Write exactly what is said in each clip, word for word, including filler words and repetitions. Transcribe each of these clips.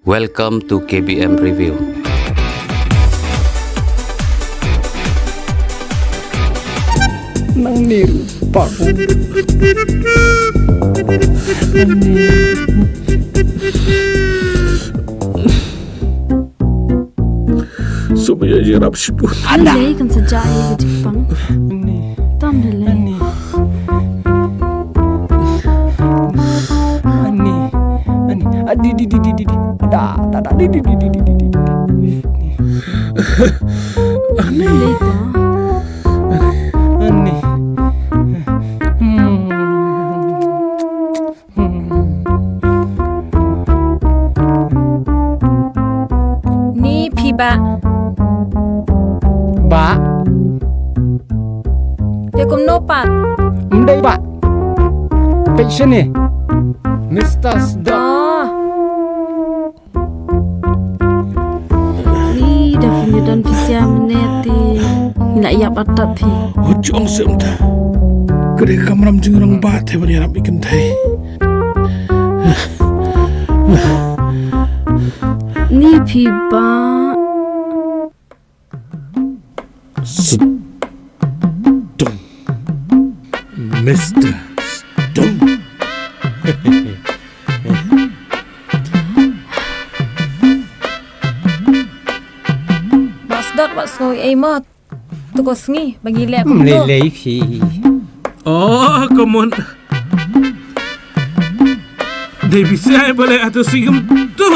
Welcome to K B M Review. Nang ni rupa. Sumaya jerap sipun. Anda. Lei kan saja ai di pang. Tam de lei. Ani. Ani. Ani. Adi di di di di di. Ada, ada, ada. Di di di di di di di. Ani. Lei ta. Ani. Hmm. Ni phi ba. Ba. Te kumno pat? Mdei ba. Pek sini. Mister Sdok. Oh. Ni da phi ngi don phi siam ne ti. Ngi la ïap atat phi. Hujong sem ta. Kade kamram jingrang ba te ban ïarap ikan thai. Ni phi ba. Sdong. Mister Sdong. Ba Sdok, ba sngew ei mo. Tu ko sngi bagi leh. Hmm, kumno? Lei lei phi. Oh, come on. Dei bisiai bale atu sigem tu.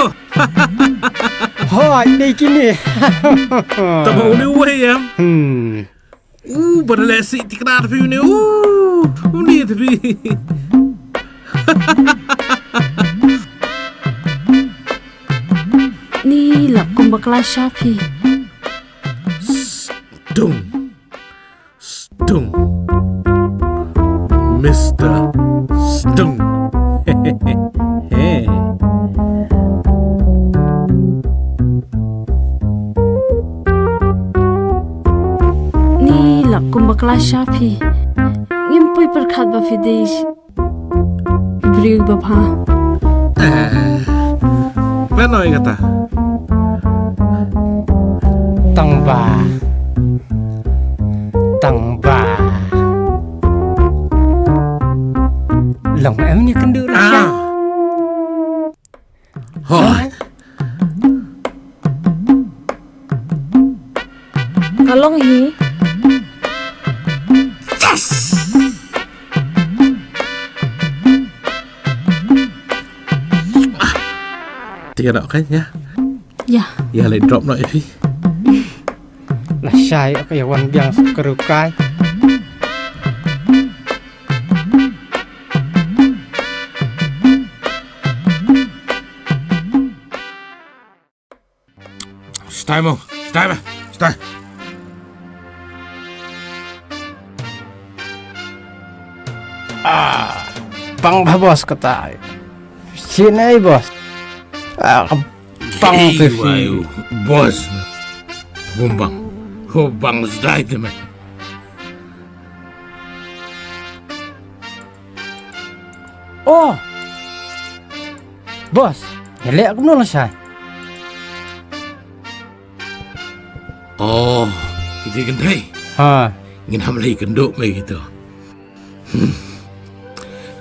Hoi, dei kini. Tama uni wei em. Hmm. Uh, bale si tikna tapi uni. Uh, uni tapi. Ni lap kum bakla sha phi. Sdong. Sdong. Mister Sdong. Ni lap kum bakla sha phi. Ngim poi pyrkhat ba phi dei briew ba pha. Eh, ba noi kata. Tang ba. Tang ba. Long em ni kendu rasa. Ah. Hoi. Ka long hi. Yes! Te ïa noh kan ïa. Ïa. Ïa leit drop noh ïa phi. Lashai ka ïa wan biang skru kai. Stai mo, stai mo, stai. Ah, pang ba boss kata. Sini boss. Ah, pang tu si. Boss. Bumbang. Bumbang stai tu meh. Oh. Boss, ïa leh kumno lashai? Oh, kiti kynthei. Ha. Ngin hap leh kynduh me kito. Hmm.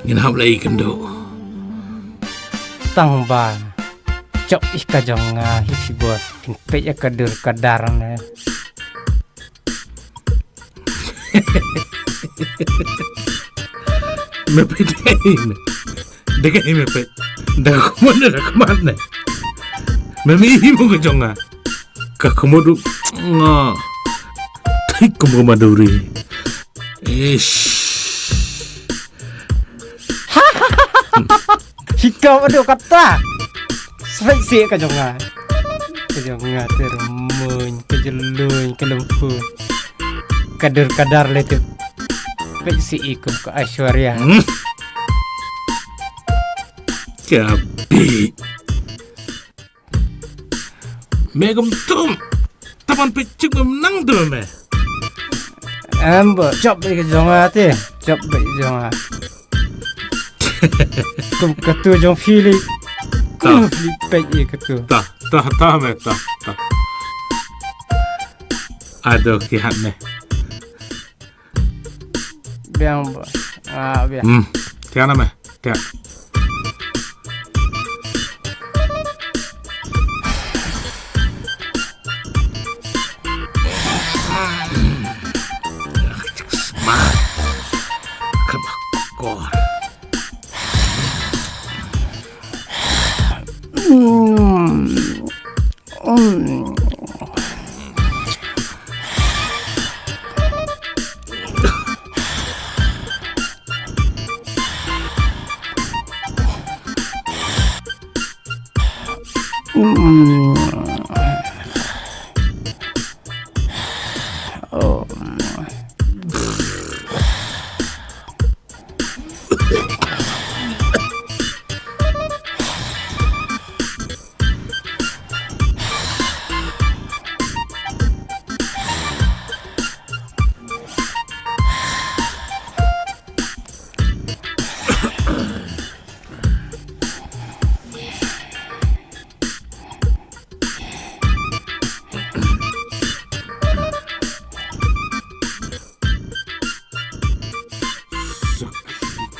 Ngin hap leh kynduh. Tang ba. Chop ïa ka jong nga hi phi boss. Phin peit ïa ka dur ka dar ne. Me peit dei me. Dei ka hi me peit. Da ka khmut ne, da ka khmat ne. Me mi hi mo ka jong nga. Ka khmut ruh nga. Thik kum ka maduri. Ish. Hika wadu kata. Srek si ka jong nga. Ka jong nga te rumuin, ka juluin, ka lempun. Ka dur ka dar le te. Pek si ikum ka Aishwarya. Hmm. Ka bi. Me gum tum. Taban pechik me menang tu me. Em ba, chop beit ka jong nga te. Chop beit ka jong nga. Kum katu jong phi li. Ta. Peit ïa katu. Ta, ta, ta me, ta, ta. Ado ki hat me. Biang ba. Ah, biang. Hmm. Tiang na me. Tiang.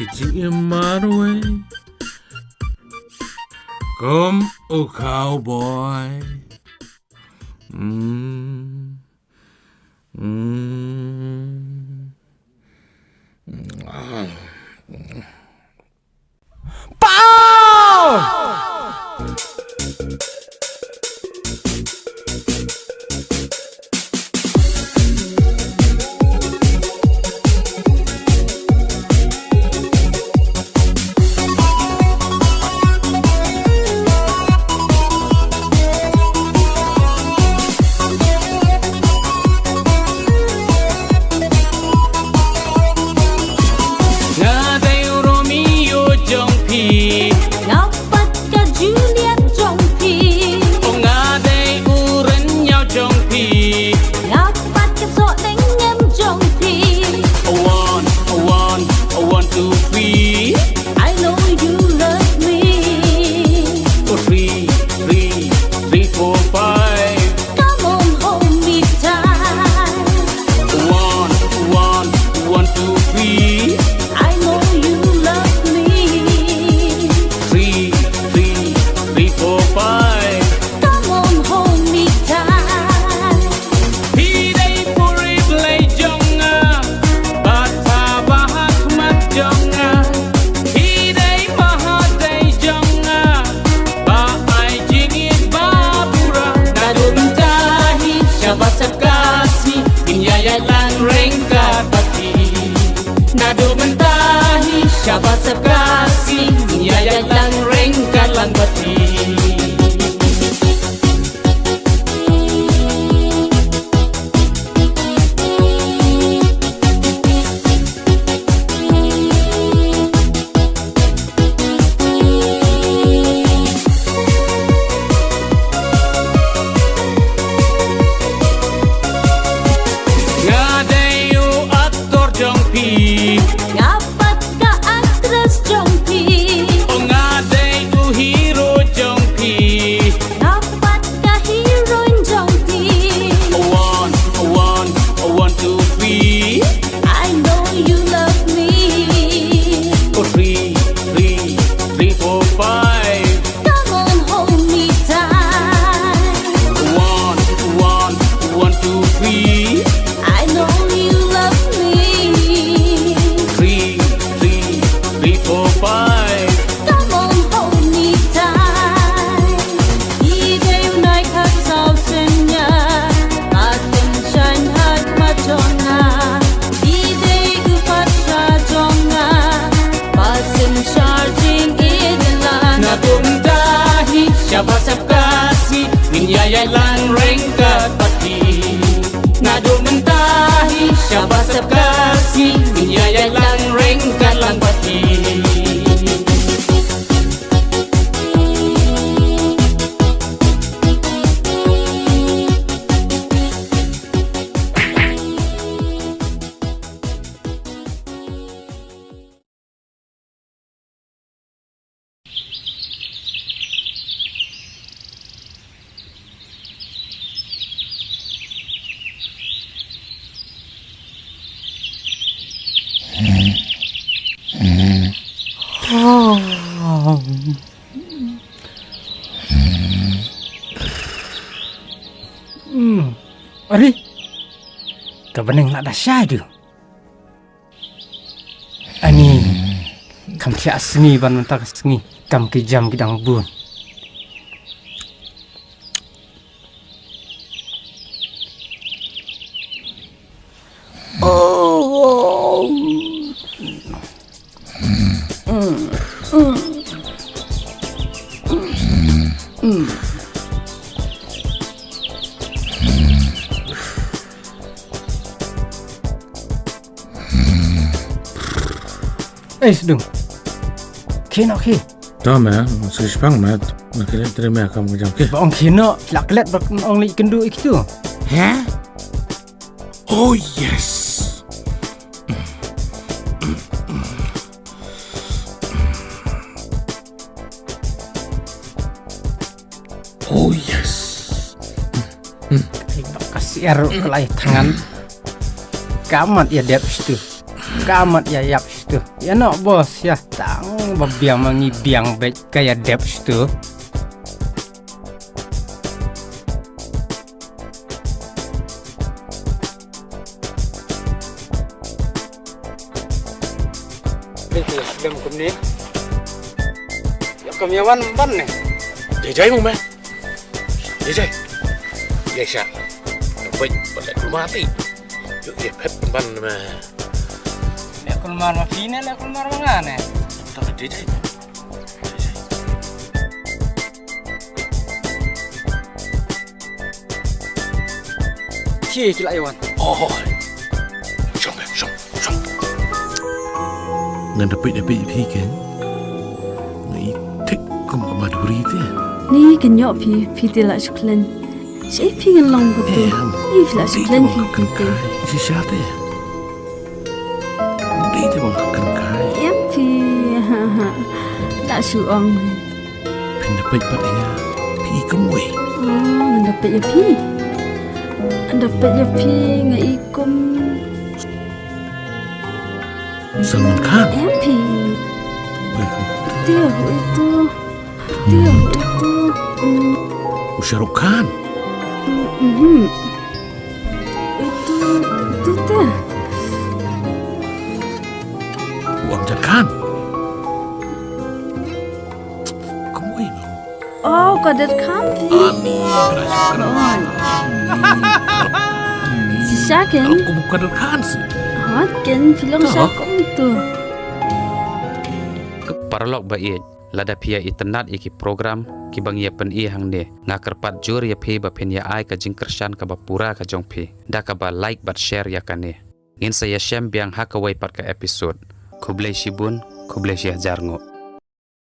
Ki jingim marwei. Kum u cowboy. Mm. Mm. Pau! Nga dei u Romeo jong phi. Nga pat ka Juliet jong phi. O nga dei u rynñiaw jong phi. Nga pat ka soh dengem jong phi. A one, a one, a one, two, three. I know you love me. Oh, three, three, three, four, five. Come on, hold me tight. One, one, one, two, three. I know you love me. Three, three, three, four, five. Come on, hold me tight. Phi dei puri Blei jong nga, bad taba ha khmat jong nga. Phi dei mahadei jong nga, ba ai jingïeit ba pura. Naduh mynta hi sha ba sep ka sngi, ngin ïaid lang ryngkat bad phi. Naduh mynta hi sha ba sep ka sngi, ngin ïaid lang ryngkat lang bad phi. Nga dei u aktor jong phi. Nga pat ka aktris jong phi. O nga dei u hero jong phi. Nga pat ka heroine jong phi. A one, a one, a one, two, three. I know you love me. Oh, three, three, three, four, five. Come on, hold me tight. One, one, one, two, three. I know you love me. Three, three, three, four, five. Come on, hold me tight. Phi dei u nai khatsaw synñia, ba tyngshaiñ ha khmat jong nga. Phi dei u pasha jong nga, ba synshar jingïalang. Naduh mynta hi sha ba sep ka sngi, ngin ïaid lang ryngkat bad phi. Naduh mynta hi sha ba sep ka sngi, ngin ïaid lang ryngkat lang bad phi. Hmm. Ari. Ka bneng la da shai du. Ani. Kam thiah sngi ban mynta ka sngi. Kam ki jam ki dang bun. Ei, Sdung. Khie noh khie. To me, sngewsih pang me. Nga klet tre me kam ka jam khie. Ba ong khie noh, la klet ba ong leit kynduh ïa kitu. He? Oh yes. Oh yes. Ka siar ka lai thngan. Ka mat ïa dep shitu. Ka mat ïa ïap shitu. Ïa noh boss ïa tang ba biang ma ngi biang beit ka ïa dep shitu. Dei te, dem kumne. Ïa kam ïa wan ban ne. Jai jai mong me. Jai jai. Jai sha. Wait, balik rumah ti. Yuk, ïa phet ban me. Leh kulmar ma phi ne, leh kulmar ma nga ne. Tang jai jai me. Ki, ki la ïa wan. Oh. Shong, shong, shong. Ngan da peit da peit phi ken. Ngi thik kum ka Madhuri te. Ni ken ïoh phi, phi te la shu khlaiñ. Shi phi ngan long katu. Em. Ni phi la shu khlaiñ phi te. Shisha te. Dei te bang ka kynkai. Em phi, ha, ha. La shu ong. Phin da peit pat ïa phi kumwei. Ah, ngan da peit ïa phi. Ngan da peit ïa phi nga i kum Salman Khan. Em phi. Wei. Te, itu. Te, itu. Hmm. U Shah Rukh Khan. Mhm. Itu, itu te. U Amjad Khan. Kumwei no? Oh, Kader Khan phi. Ani, kena shu kena. Shisha ken? Kalau kamu Kader Khan sih. Hot ken, phi long sha kum tu. Paralok ba ïeit, lada phi ïa itynnad ïa ki program kiba ngi ïa pyni hangne, nga kyrpad jur ïa phi ba phin ïa ai ka jingkyrshan kaba pura ka jong phi da kaba like bad share ïa kane. Ngin sa ïashem biang ha kawei pat ka episode. Khublei shibun, khublei shihajar nguh.